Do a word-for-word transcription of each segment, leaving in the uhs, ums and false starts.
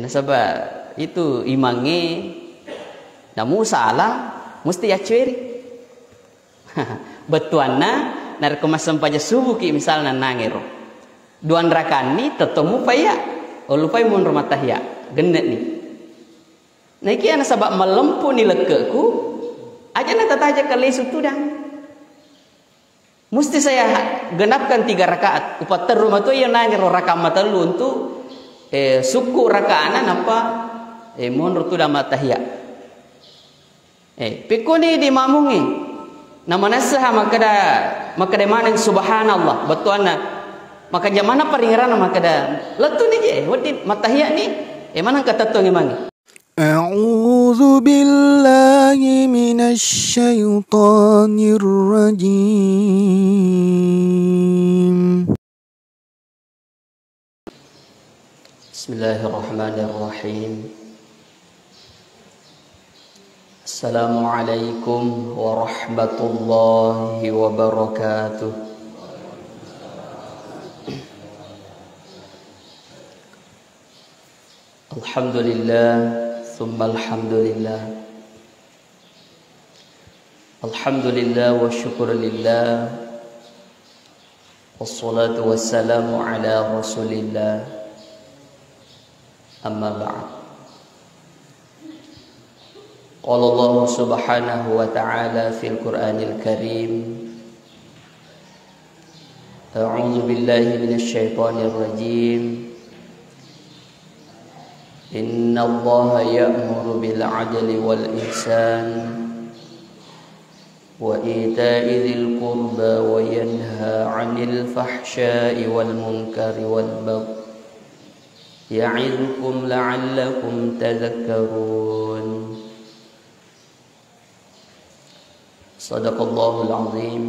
Nasaba itu imangnge namu salah, musti yaccueri. Bettuanna, narekko massempajang subuki misalna nangero. Duanrakanni tetto mupa iya, oh, lupai monro mattahiya, genne'ni. Naikia nasaba mallempuni lekke'ku, aja natataja kalesu tudang. Musti saya genapkan tiga rakaat. Upatterru mato iya nangero rakaat matellu untuk, eh, sukku rakaana nappa, eh, monro tudang mattahiya. Eh, pikkuni di mamungi. Namanassaha makkeda, makkeda maneng subhanallah. Bettuanna. Maka jamana paringerana makkeda, lettu ni je, wedding mattahiya ni, eh, maneng katettongi mangi. أعوذ بالله من الشيطان الرجيم. بسم الله الرحمن الرحيم. السلام عليكم ورحمة الله وبركاته. الحمد لله، ثم الحمد لله. الحمد لله والشكر لله. والصلاة والسلام على رسول الله. أما بعد. قال الله سبحانه وتعالى في القرآن الكريم، أعوذ بالله من الشيطان الرجيم. إن الله يأمر بالعدل والإحسان وإيتاء ذي القربى وينهى عن الفحشاء والمنكر والبغي يعظكم لعلكم تذكرون. صدق الله العظيم.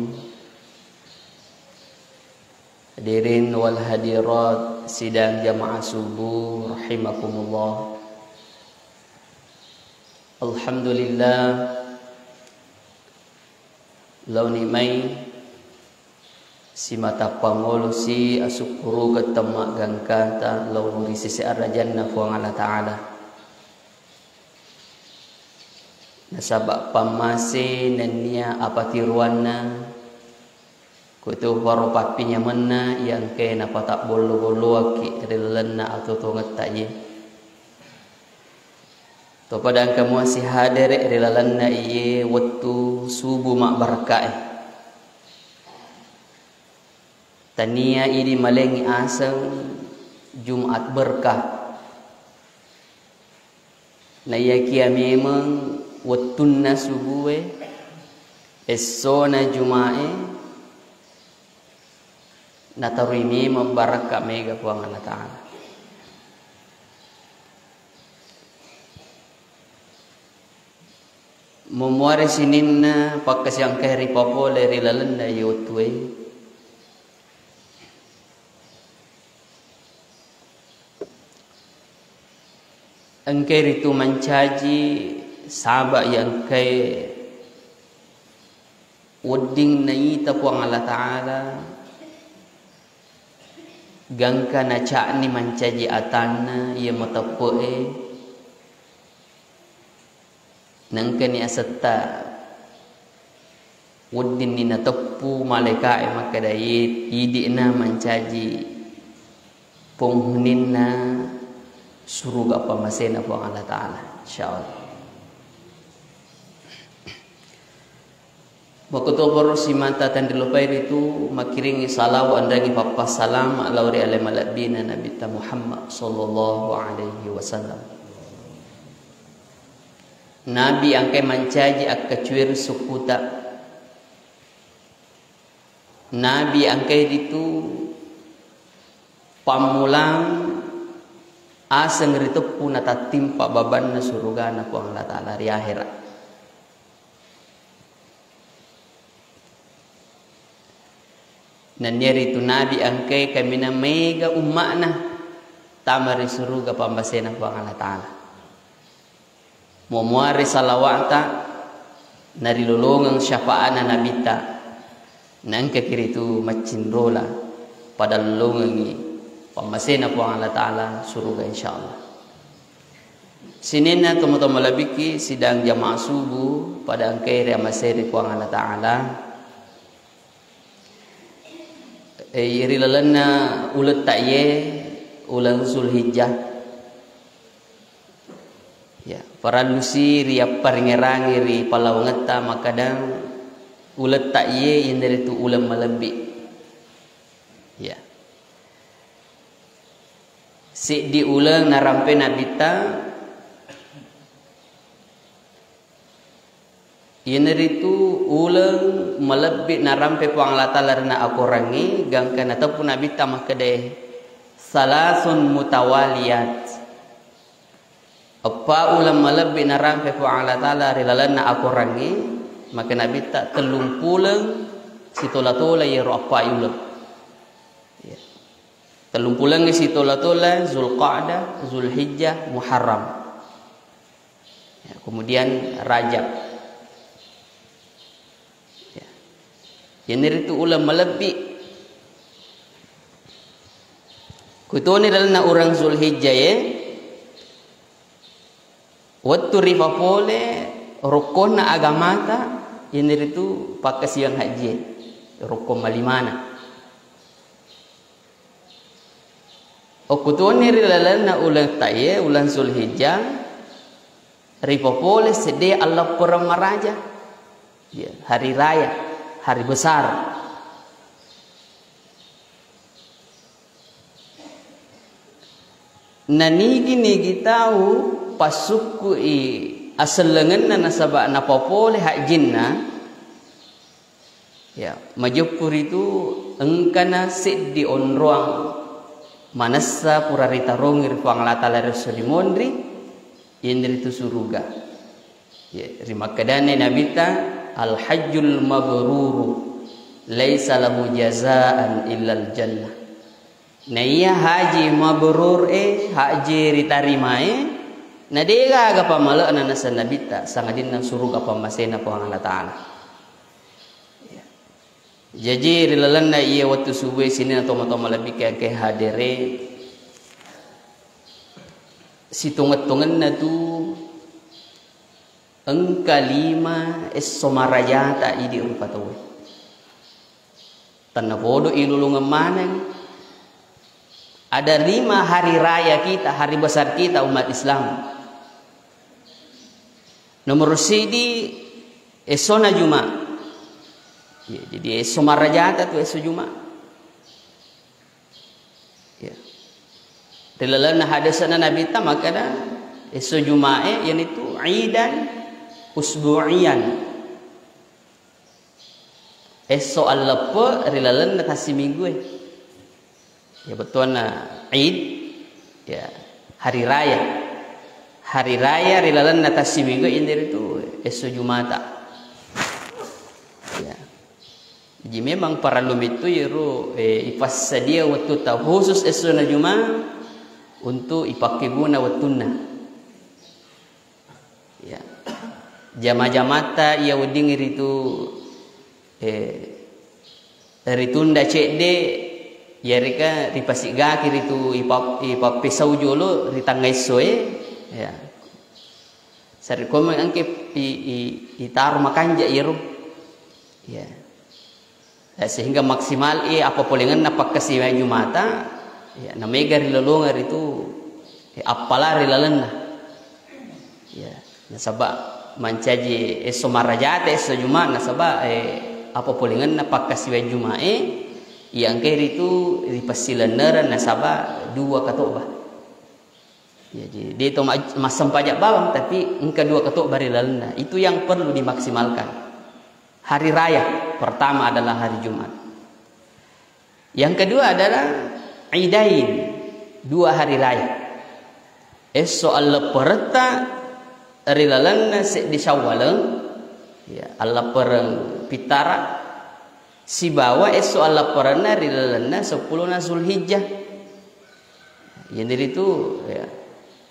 Hadirin wal hadirat sidang jamaah subuh rahimakumullah. Alhamdulillah, laoni mai simata pangolosi asukkurukeng temmaggangkata lao ri sese arajanna Puang Allah Ta'ala. Nasaba pammase nennia apatiruanna, kutu faro pappinyamenna iya engkae napatabbollo-bolloakki ri lalenna atuo-tuongetta iye. Topada engka mua sihadere ri lalenna iye wettu subuh mabbarakkae. Tania idi malengngi aseng Jumat berkah. Naiyakia memeng wettunna subue, essona Jumae, natarui memeng barakka mega Puang Allah Ta'ala. Memuari sininna pakkasiangkae ripapole ri lalenna iye wettue. Engkai ritu mancaji saba iya engkai wedding naita Puang Allah Ta'ala, gangka naca'ni mancaji atanna iya mateppe'e, nengkani asetta weddinni nateppu malaika'e makkeda, iye idi'na mancaji penghuniinna suruga pammasena Puang Allah Ta'ala, insyaallah. Makkutoparo simata tanrilupai ritu makkiringngi salawa anrangi pappassalama lao ri ale malebbina Nabitta Muhammad sallallahu alaihi wasallam. Nabi engkai mancaji akkacueri sukkuta. Nabi engkai ritu pammulang aseng riteppu natattimpa babanna surugana Puang Allah Ta'ala ri ahera. Nennia ritu Nabi engkai kaminang maega umma'na tama ri suruga pammasena Puang Allah Ta'ala. Muamuare salawa'ta narilolongeng syafa'ana Nabitta, naengkaki ritu maccinrola padallongengngi pammasena Puang Allah Ta'ala suruga, insyaallah. Sininna tomatoa malebbiki sidang jamaah subuh pada engkae ri amaseri Puang Allah Ta'ala. Eh, ri lalenna uleng ta'ye, uleng Zulhijjah. Ya, parellusi riapparingerangi ri pallawangetta makkadang uleng ta'ye iyanaritu uleng malebbi. Ya. Seddi uleng narampe Nabitta, iyanaritu uleng malebbi narampe Puang Allah Ta'ala ri na akorangngi, gangka nateppu Nabitta makkedae, "Salasun mutawaliyat." Eppa uleng malebbi narampe Puang Allah Ta'ala ri lalenna akorangngi, maka Nabitta tellumpuleng sitola-tola iyaro eppa uleng. Ya. Tellumpulengngi sitola-tola, Zulqa'dah, Zulhijjah, Muharram. Ya, kemudian Rajab. Ya. Iyanaritu uleng malebbi. Kutoni lalenna uleng Zulhijjah ye, wettu ripapole rukkonna agamata, iyanaritu pakkasiwiang hajjie, rukkong malimana. Okkutoni ri lalenna uleng ta'ye, uleng Zulhijjah, ripapole sedde alleppereng maraja. Ya, hari raya, hari besar. Nanigi-nigi tau passukku'i asellengenna nasaba napapole hajjinna, ya, majeppu ritu engkana seddi onroang manessa pura ritarongi ri Puang Allah Ta'ala ri esso ri monri, iyanaritu suruga. Ya, rimakkedani Nabitta, "Al-hajjul mabruru laisa lahu jazaan illal jannah." Naiya haji mabrur e, haji ritarimae, na degaga pamale'na naseng Nabitta, sangadinna suruga pammasena Puang Allah Ta'ala. Ya. Jaji, ri lalenna iya wettu subuh e sininna tomatoa malebbi engkae hadere, sitongeng-tongenna tu engka lima esso marajata idi rupa tauwe. Tennapodo ilolongeng maneng. Ada lima hari raya kita, hari besar kita umat Islam. Nomor sidi, essona Juma. Ya, jadi esso marajata tu esso Juma. Ya. Ri lalenna hadesna Nabitta makkeda, esso Jumae iyanaritu idan usbu'iyan. Esso alleppe ri lalenna tassiminggue. Ya, bettuanna Id, ya, hari raya. Hari raya ri lalenna tassiminggu iyanaritu esso Jumata. Ya. Jadi memang parellu mettu iyaro, eh, ipassadia wettutta khusus essona Juma untuk ipakkeguna wettunna. Ya. Jama-jamatta iya wedding ritu, eh, ritunda cedde, yareka ripasigaki ritu ipap-, ipappesau jolo ri tangnga essoe, ya. Sarekkomi engke i-, i-, itaro makanja iyaro. Ya. Eh, sehingga maksimal i appapolengenna pakkasiwiang Jumata, ya, namega rilolongeng ritu, eh, appala ri lalenna. Ya, nasaba mancaji esso marajata esso Juma, nasaba, eh, appapolengenna pakkasiwiang Jumae, iya engkae ritu ripasilennereng nasaba dua katobba. Ya, jadi, de to ma-, massempajang bawang, tapi engka dua katobba ri lalenna. Itu yang perlu dimaksimalkan. Hari raya pertama adalah hari Jumat. Yang kedua adalah Idain, dua hari raya. Esso allepperetta ri lalenna seddi Syawal, ya, alleppereng pittara, sibawa esso allepperenna ri lalenna seppulona Zulhijjah. Iyanaritu, ya,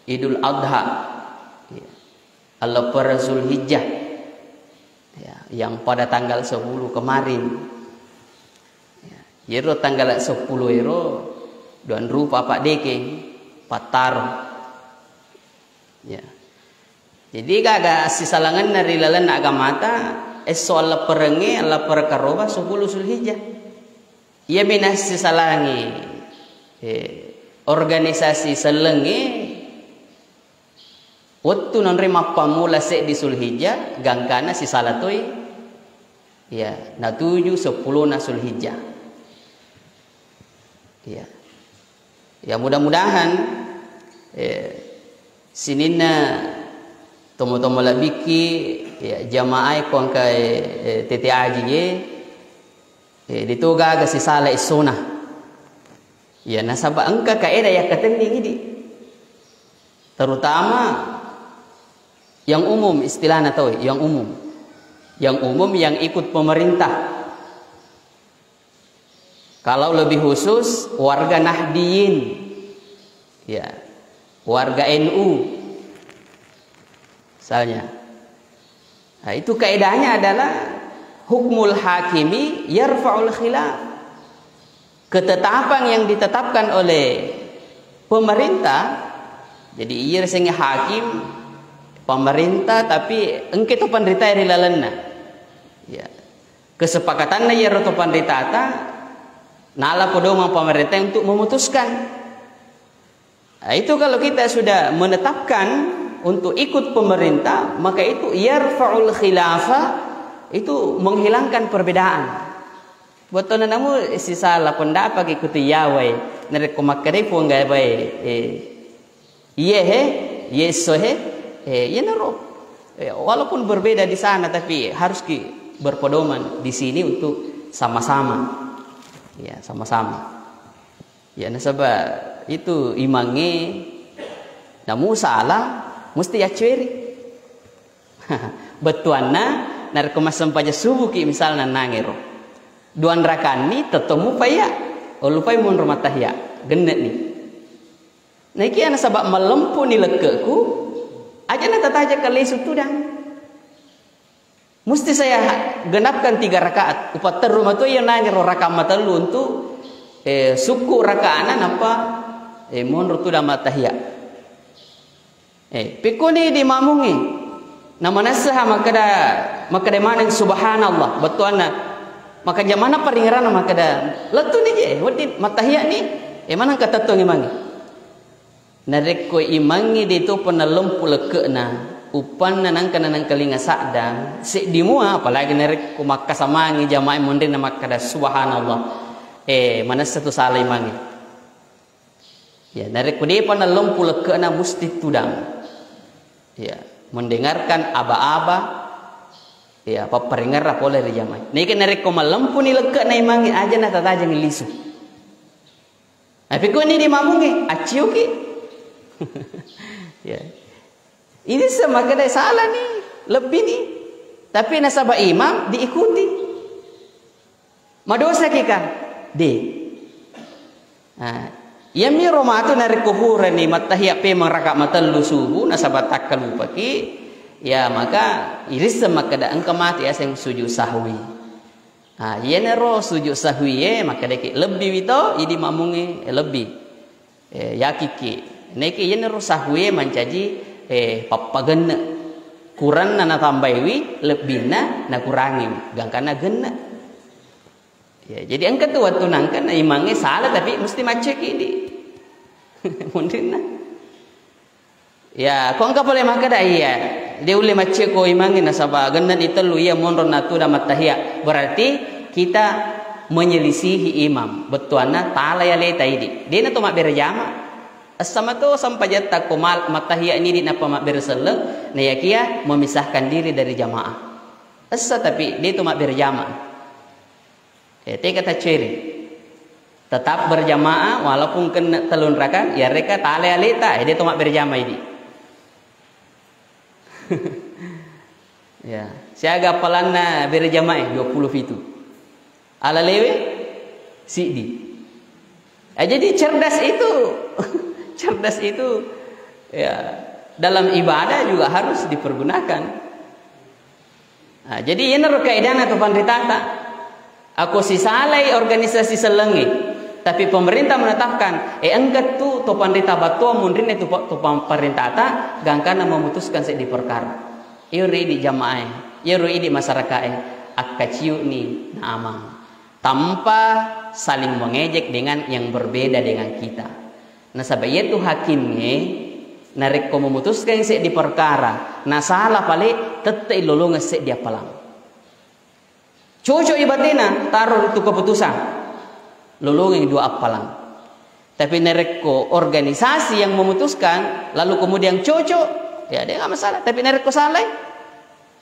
Idul Adha. Ya. Alleppereng Zulhijjah. Ya, yang pada tanggal sepuluh kemarin. Ya, iyaro tanggal sepuluh ero duanrupa paddekeng, pattaro. Ya. Jadi, gaga assisalangenna ri lalenna agamata, esso allepperengnge, alleppereng karoba, sepuluh Zulhijjah. Iyami nassisalangi, eh, organisasi sellengnge, wettu nonroi mappammula seddi Zulhijjah, gangkana sisala toi, ya, natuju seppulona Zulhijjah. Ya. Ya, mudah-mudahan, eh, sininna tomo-tomo labbikki, ya, jamaah ko engka, eh, eh, tette aji ye, eh, dito gaga sisala essona. Ya, nasaba engka kaedah yakkatenning idi. Terutama yang umum, istilahna tau, yang umum. Yang umum yang ikut pemerintah. Kalau lebih khusus warga Nahdiyin, ya, warga N U, misalnya. Nah, itu kaedahnya adalah hukmul hakimi yarfa'ul khilaf. Ketetapan yang ditetapkan oleh pemerintah, jadi iya risengnge hakim, pemerintah, tapi engke to panrita ri lalenna. Ya. Kesepakatanna iyaro to panritata, nala pedoman pemerintah untuk memutuskan. Nah, itu kalau kita sudah menetapkan untuk ikut pemerintah, maka itu yarfa'ul khilafa, itu menghilangkan perbedaan. Buat tona namu sisala pendapat ikuti yawai, narekko makkedai puang gabai, eh, Iye he, iye esso he, eh, iyenaro. Eh, walaupun berbeda di sana, tapi harus ki berpedoman di sini untuk sama-sama. Ya, sama-sama. Ya, nasaba itu imangnge namu salah, mesti yaccueri. Bettuanna, narekko massempajang subuki misalna nangero. Duanrakanni, tetto mupa iya. Ollupai monro mattahiya. Genne'ni. Naikia nasaba mallempuni lekke'ku, aja natataja kallesu tudang. Musti saya genapkan tiga rakaat. Upatterru mato iya nangero rakaat matellu untuk, eh, sukku rakaatna nappa, eh, monro tudang mattahiya. Eh, pikkuni di mamungnge. Namanessaha makkeda, makkeda maneng, "Subhanallah," bettuanna. Maka jamana paringeranna makkeda, "Lettuni je, wedding mattahiya ni, eh, maneng katettongi mangi." Narekko imangnge de topa nalempu lekke'na, uppanna nangka nanangkalinga sadda, seddi mua, apalagi narekko makkasamangi jamaah monrinna makkeda, "Subhanallah." Eh, manessa tu sala imangnge. Ya, narekko depa nalempu lekke'na, musti tudang. Ya, mendengarkan aba-aba, ya, papparingerra pole ri jamaah. Neke narekko malempuni lekke'na imangnge, aja natatajengi lisu. Tapi ko ini di mamungnge, acciuki. Ya. Ini semakkeda salah ni, lebbi ni. Tapi nasaba imam diikuti. Madosaki ka? De. Ah, iyami ro matu narekko purani mattahiya pemeng raka matellu subuh nasaba takkalupaki, ya maka irisseng makkeda engka matu yaseng sujud sahwi. Ah, iyanaro sujud sahwi e makkedaki lebbi wito idi mamungnge, eh, lebbi. Eh, yakiki. Naiki iyanaro sahwi e mancaji, eh, pappagenne. Kuranna natambaiwi, lebbinna nakurangiwi, gangkanna genne. Ya, jadi engka tu wettu nangka na imangnge salah, tapi musti macceki di. Munrinna. Ya, ko engka pole makkeda, iya, de ulle macceko imangnge nasaba genneni tellu iya monro natudang mattahiya. Berarti kita menyelisihi imam. Bettuanna tala yaleta idi. Dena to mabbere jama. Essa mato sempajatta ko mal-, mattahiya ni di nappa mabbere selleng, na yakia memisahkan diri dari jamaah. Essa tapi de to mabbere jama. Eh, tega tacceri. Tetap berjamaah walaupun kenne tellung rakaat, yareka tale aleta, eh, de to mabberjamaah idi. Ya, siaga appalanna berjamaah e, dua puluh pitu. Ala lewe siddi. Eh, jadi cerdas itu, cerdas itu, ya, dalam ibadah juga harus dipergunakan. Ah, jadi iyanaro kaedana to panritata. Ako sisalai organisasi sellengnge, Tapi pemerintah menetapkan, eh, engka tu to panrita battoa munrinna tu pa-, to pa-, parentata, gangkana memutuskan seddi perkara. Iyaro idi jamaah e, iyaro idi masyarakat e, akkaciuni na amang. Tanpa saling mengejek dengan yang berbeda dengan kita. Nasaba iyatu hakim e, narekko memutuskan seddi perkara, nasala pale, tette lolongeng seddi appalang. Cocok i batena, taro ritu keputusan. Lolongeng dua appalang. Tapi narekko organisasi yang memutuskan, lalu kemudian cocok, ya, de' masalah. Tapi narekko salai,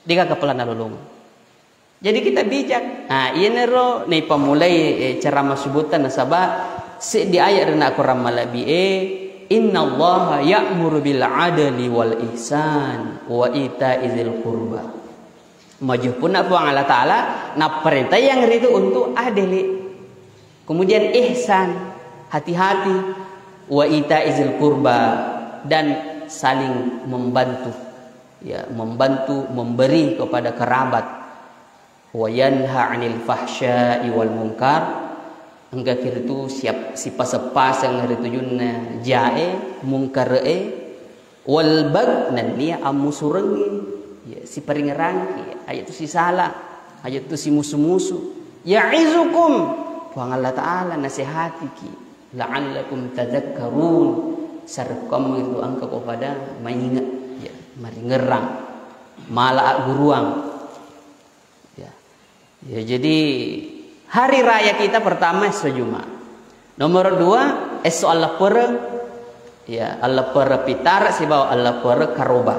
de' gaga appalang nalolongeng. Jadi kita bijak. Nah, iyanaro naipammulai, eh, ceramah subuhta nasaba seddi ayat ri Al-Qur'an malebbi e, "Innallaha ya'muru bil adli wal ihsan wa ita'i dzil qurba." Majeppunna Puang Allah Ta'ala napparentayang ritu untuk adili. Kemudian ihsan, hati-hati, wa ita'i dzil qurba, dan saling membantu. Ya, membantu, memberi kepada kerabat. Wa yanha 'anil fahsya'i wal munkar, engka kiritu siap sipaseng-paseng ri tujunna jae, mungkare'e, wal bag, nennia ammusurengnge, ya, siparingerangki, aja tu sisala, aja tu simusu-musu. Ya'izukum, Puang Allah Ta'ala nasehatiki, la'allakum tadzakkarun, sarekkoammu itu engka ko pada mainge, ya, maringerang, mala agguruang. Ya. Ya, jadi hari raya kita pertama esso Jumat. Nomor dua, esso Alleppereng. Ya, Alleppereng Pitara sibawa Alleppereng Karoba.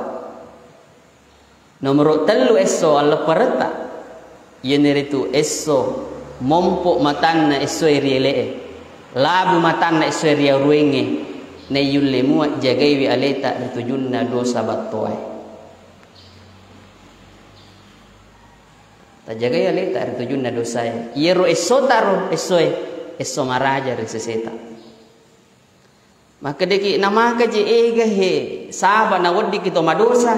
Nomor tellu, esso Allepperetta. Iyanaritu esso mompo matanna essoe ri ele'e. Labu matanna essoe ri aruengnge. Naiyulle mua jagaiwi aleta ri tujunna dosa battoae. Tajagai aleta ri tujunna dosae. Iyaro essota ro, essoe, esso maraja ri seseta. Makkedaki, namaka je ega he, saba naweddiki to madosa.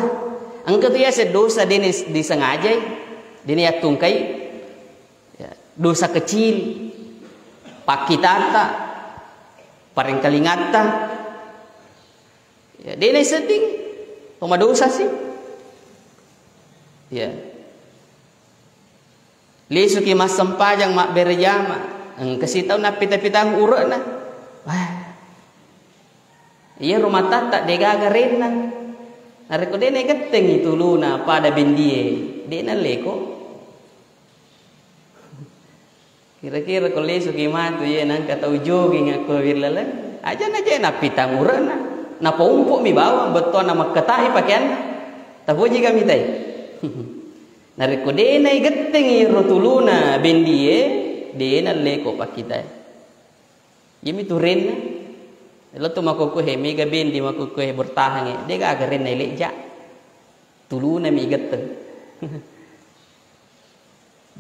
Engka tu yaseng dosa dene disengajai, dene yattungkai. Ya, dosa kecil, pakkitatta, parengkalingatta. Ya, dena isedding, to madosa si. Ya. Lisuki massempajang mabbere jama, engka sitau nappita-pitang ure'na. Wah. Iyaro matatta degaga renna. Narekko dena igettengi tuluna pada bendie, dena leko. Kira-kira ko lesuki matu iye nangka tau jogging akko wi laleng, ajana je nappitang ure'na, napaumpu'mi bawang bettuanna makkatai pakeanna. Tapoji kami tai. Narekko dena igettengi ro tuluna bendie, dena leko pakkitai. Iyami tu renna. Lo tu makkukue mega bendi makkukue bertahangnge, dega aga renna ileja. Tulunami igetteng.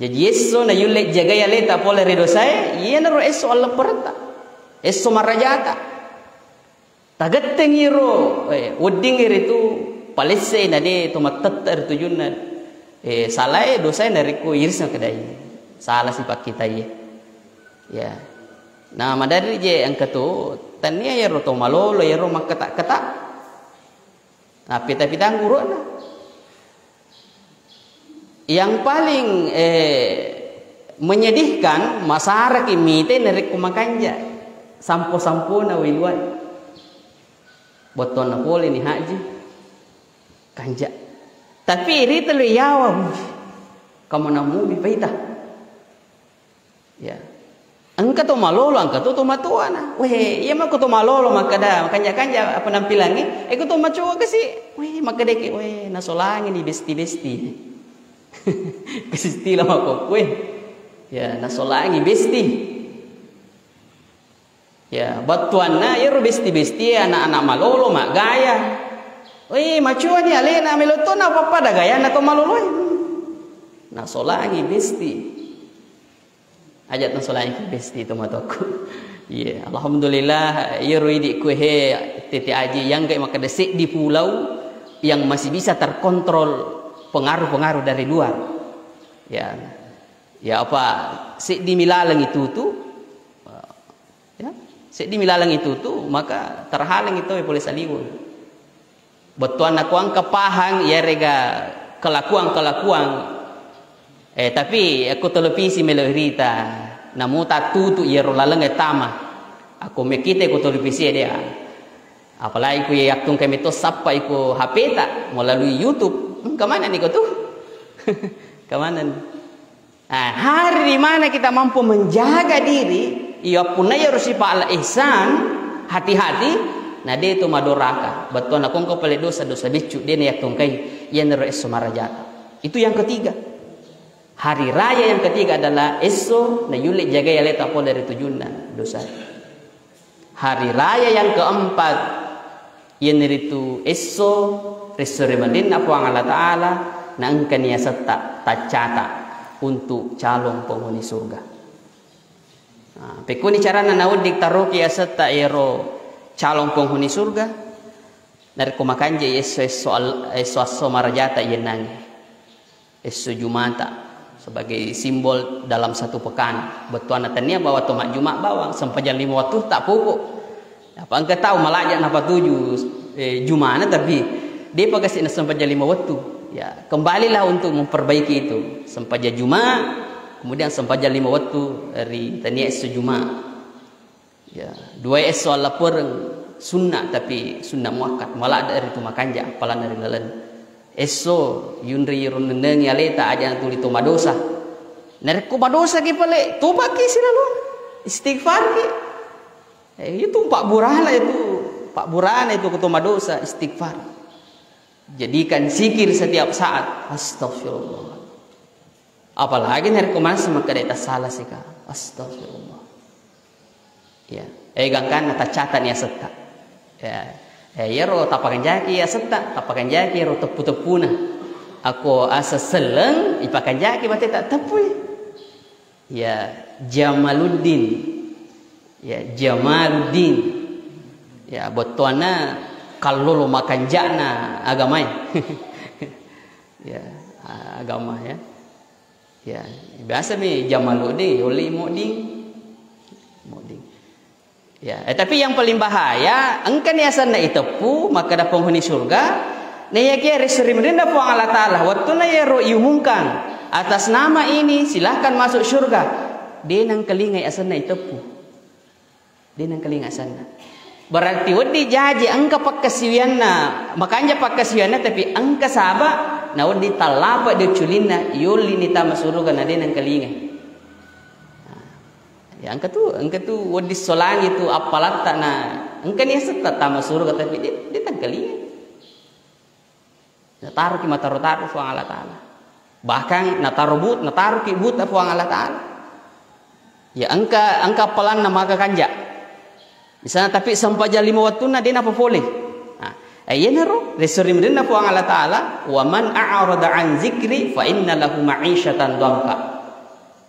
Jaji esso nayulle jagai aleta pole ri dosae, iyanaro esso allepperetta, esso marajata. Tagettengi ro, eh, weddingngi ritu palessei nade to mattette ri tujunna, eh, salae dosae narekko iriseng kedai. Sala sipakkitai. Ya. Nah, maderri je engka tu, tania iyaro to malolo, iyaro makketa-keta. Nah, pita-pitang uru'na. Yang paling, eh, menyedihkan, masaraki mite narekko makanja. Sampo-sampona wai luwai. Botonna pole ni haji. Kanja. Tapi rita lu yawa, wuh, kamu namu mi paita. Ya. Engka to malolo, engka to, to matoana. Weh, iya mako to malolo makkeda, kanja-kanja penampilangnge, eko to macoa kasi. Weh, makkedaki, weh, nasolangi ni besti-besti. Kasi istilah mako kue. Ya, nasolangi besti. Ya, battuanna iyaro besti-bestie anak-anak malolo maggaya. Weh, macoa ni alena melo to napappada gayana to maloloe. Nasolangi besti. Aja nasolangi besti to matoku. Iya, alhamdulillah, iyaro idi ku he tete aji yang gak makkeda seddi pulau yang masih bisa terkontrol pengaruh-pengaruh dari luar. Ya. Ya apa seddi milaleng itu tu. Seddimi laleng itutu, maka terhalangi tauwe pole saliweng. Bettuanna ko engka pahang iyarega kelakuang-kelakuang. Eh, tapi ko televisi melo rita, namu tattutu iyaro laleng e tama. Ako mekite ko televisi e dea. Apalagi ko yattungkai meto sappa iko H P ta melalui YouTube. Hmm, kemana nih kau tuh? Kemana nih? Ah, hari di mana kita mampu menjaga diri, iya punna iyaro sipa al-ihsan, hati-hati, na de tu madoraka. Bettuanna ko engka pale dosa, dosa beccu, de na yattungkai, iyanaro esso marajata. Itu yang ketiga. Hari raya yang ketiga adalah esso na yulle jagai aleta pole ri tujunna dosa. Hari raya yang keempat, iyanaritu esso resso ri marinna Puang Allah Ta'ala, na engkani asetta taccata untuk calon penghuni surga. Nah, pekkoni carana nawedding taroki asetta ero calon penghuni surga, narekko makanjai esso-esso al-, esso-esso marajata iyennangnge. Esso Jumata sebagai simbol dalam satu pekan. Bettuanna tania bawa to majjuma bawang, sempajang lima wettu tak pokok. Apa engka tau malaja napatuju, eh, Jumana, tapi de pa kasi na sempajang lima wettu. Ya, kembalilah untuk memperbaiki itu. Sempajang Juma, kemudian sempajang lima wettu ri tania esso Juma. Ya, dua esso allappereng sunna, tapi sunna muakkad, maladde ritu makanja appalanna ri laleng. Esso yunri runennengi aleta aja natuli to madosa. Narekko madosa ki pale, tobaki silalona. Istighfar ki. Eh, itu pabburana itu, pabburana itu ko to madosa, istighfar. Jadikan zikir setiap saat. Astagfirullah. Apalagi narekko manessa makkeda tassala sika. Astagfirullah. Ya, eh, gangkanna taccatani asetta. Ya, eh, iyaro tapakanjaki asetta, tapakanjaki ero teppu-teppuna. Ako asa selleng, ipakanjaki bate tak teppui. Ya, Jamaluddin. Ya, Jamaluddin. Ya, bettuanna kallolo makanjana agamae. Ya, agama ya. Ya, biasa mi Jamaluddin, yolli Muddin. Muddin. Ya, eh, tapi yang paling bahaya, engkani asenna iteppu, makkeda penghuni surga, naiyakia ri seri mendinna Puang Allah Ta'ala, wettunna iyaro iumumkan, "Atas nama ini silahkan masuk surga." De nangkalingai asenna iteppu. De nangkalinga asenna. Berarti wedding jaji engka pakkasiwianna, makanja pakkasiwianna, tapi engka saba na wedding tallapa di uculinna, yolli ni tama suruga na de nangkalinga. Nah, ya engka tu, engka tu wedding solangi tu appalatta na engka ni asetta tama suruga tapi de, de tangkalinga. Nataroki mataro-taro Puang Allah Ta'ala. Bahkan nataro but-, nataroki buta Puang Allah Ta'ala. Ya, engka, engka appalanna maka kanja. Misalnya, tapi sempajang lima wettunna de napapole. Nah, eh, iyanaro, resorimrenna Puang Allah Ta'ala, "Wa man a'rada an zikri fa inna lahu ma'isyatan dhanka."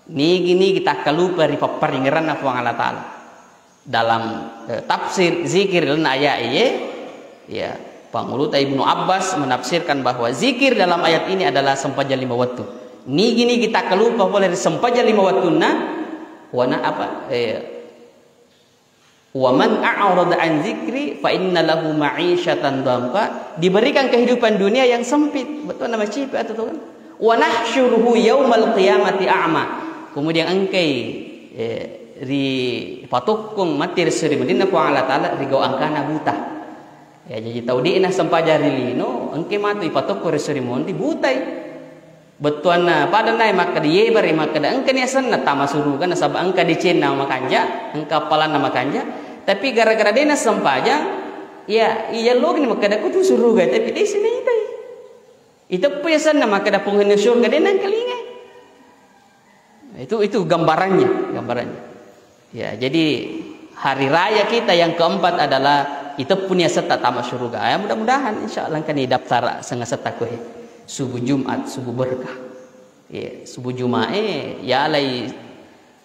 Nigi-nigi takkalupa ri papparingeranna Puang Allah Ta'ala. Dalam, eh, tafsir zikir lalenna ayat iye, ya, Panguluta Ibnu Abbas menafsirkan bahwa zikir dalam ayat ini adalah sempajang lima wettu. Nigi-nigi takkalupa pole ri sempajang lima wettunna, wana apa, eh, "Wa man a'rada an zikri fa inna lahu ma'isyatan dhanka," diberikan kehidupan dunia yang sempit. Betul nama cipe atau tuh kan? "Wa nahsyuruhu yaumal qiyamati a'ma." Kemudian engkai, eh, ri patokkong matti ri seri mendinna Puang Allah Ta'ala ri gau angkana buta. Ya, jadi tau de'na sempajang ri lino, engke matu ipatokko ri seri monri butai. Bettuanna pada nae makkeda yebare makkeda engka ni asenna tama suruga nasaba engka decenna makanja, engka appalanna makanja. Tapi gara-gara de'na sempajang, ya, iya logini makkeda kutu suruga, tapi de sinaitai. Iteppu asenna makkeda penghuni surga de nangkalingai. Itu, itu gambarannya, gambarannya. Ya, jadi hari raya kita yang keempat adalah iteppuni asetta tama suruga. Ya, mudah-mudahan insya Allah engkani daftar sengasetta koe. Subuh Jumat, subuh berkah. Ya, subuh Jumat, eh, ya alai,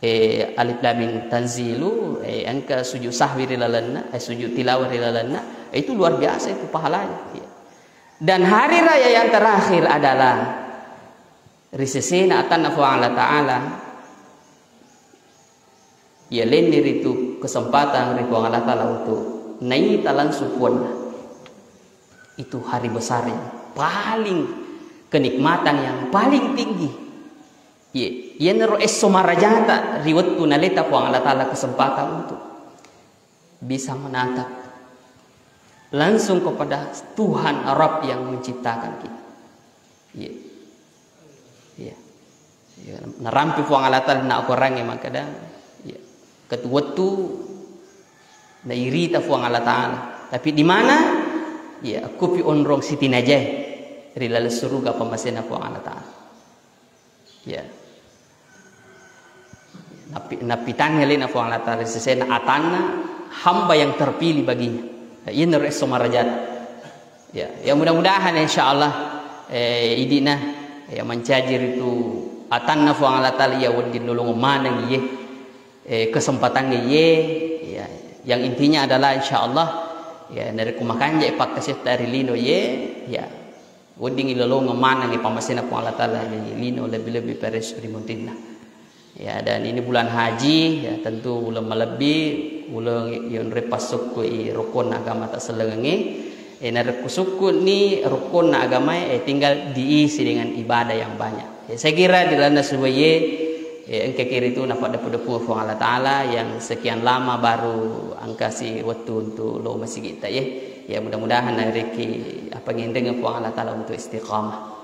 eh, alif lam mim tanzilu, eh, engka sujud sahwi ri lalenna, eh, sujud tilawah ri lalenna, eh, itu luar biasa itu pahalanya. Ya. Dan hari raya yang terakhir adalah ri sesena atanna Puang Allah Ta'ala, ya lenni ritu kesempatan ri Puang Allah Ta'ala untuk naita langsung puanna. Itu hari besar yang paling, kenikmatan yang paling tinggi. Ye, yenaro esso marajata ri wettu naleta Puang Allah Ta'ala kesempatan untuk bisa menatap langsung kepada Tuhan Rabb yang menciptakan kita. Iya. Iya. Iya. Narampi Puang Allah Ta'ala na akorangnge makkeda, iya. Ketuwettu nairita Puang Allah Ta'ala. Tapi di mana? Iya, kupi onrong sitinajae ri laleng suruga pammasena Puang Allah Ta'ala. Ya. Napi-, napitangngi alena Puang Allah Ta'ala sesena atanna hamba yang terpilih baginya. Ya, iyanaro esso marajat. Ya, ya mudah-mudahan insya Allah, eh, idina ya mancaji ritu atanna Puang Allah Ta'ala ya wedding lolong maneng iye, eh, kesempatan iye, ya, yang intinya adalah insya Allah ya narekko makanja pakkasiatta ri lino iye, ya wedding ilolongeng maneng pammasena Puang Allah Ta'ala ri lino lebbi-lebbi peres ri muntinna. Ya, dan ini bulan haji, ya, tentu uleng malebbi, uleng yonre passukkui rukunna agama tasellengengnge. Eh, narekko sukkunni rukunna agamae, eh, tinggal diisi dengan ibadah yang banyak. Ya, saya kira di lalenna subuh ye, eh, engka kiri itu napa depu-depu Puang Allah Ta'ala yang sekian lama baru angkasi waktu untuk lo masjid ta ye. Ya, mudah-mudahan nairiki apa ngendeng Puang Allah Ta'ala untuk istiqamah.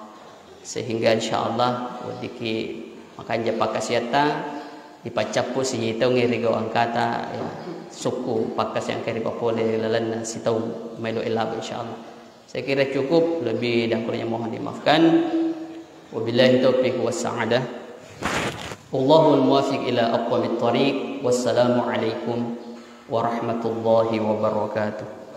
Sehingga insya Allah weddikki makanja pakkasiatta, ipaccappu sijitaungnge ri gau angkata, ya, sukku pakkasiang engka ripapole lalenna sitaung maelo elaba insya Allah. Saya kira cukup, lebih dan kurangnya mohon dimaafkan. Wabillahi taufiq wassa'adah. Wallahul muwaffiq ila aqwamit thariq. Wassalamualaikum warahmatullahi wabarakatuh.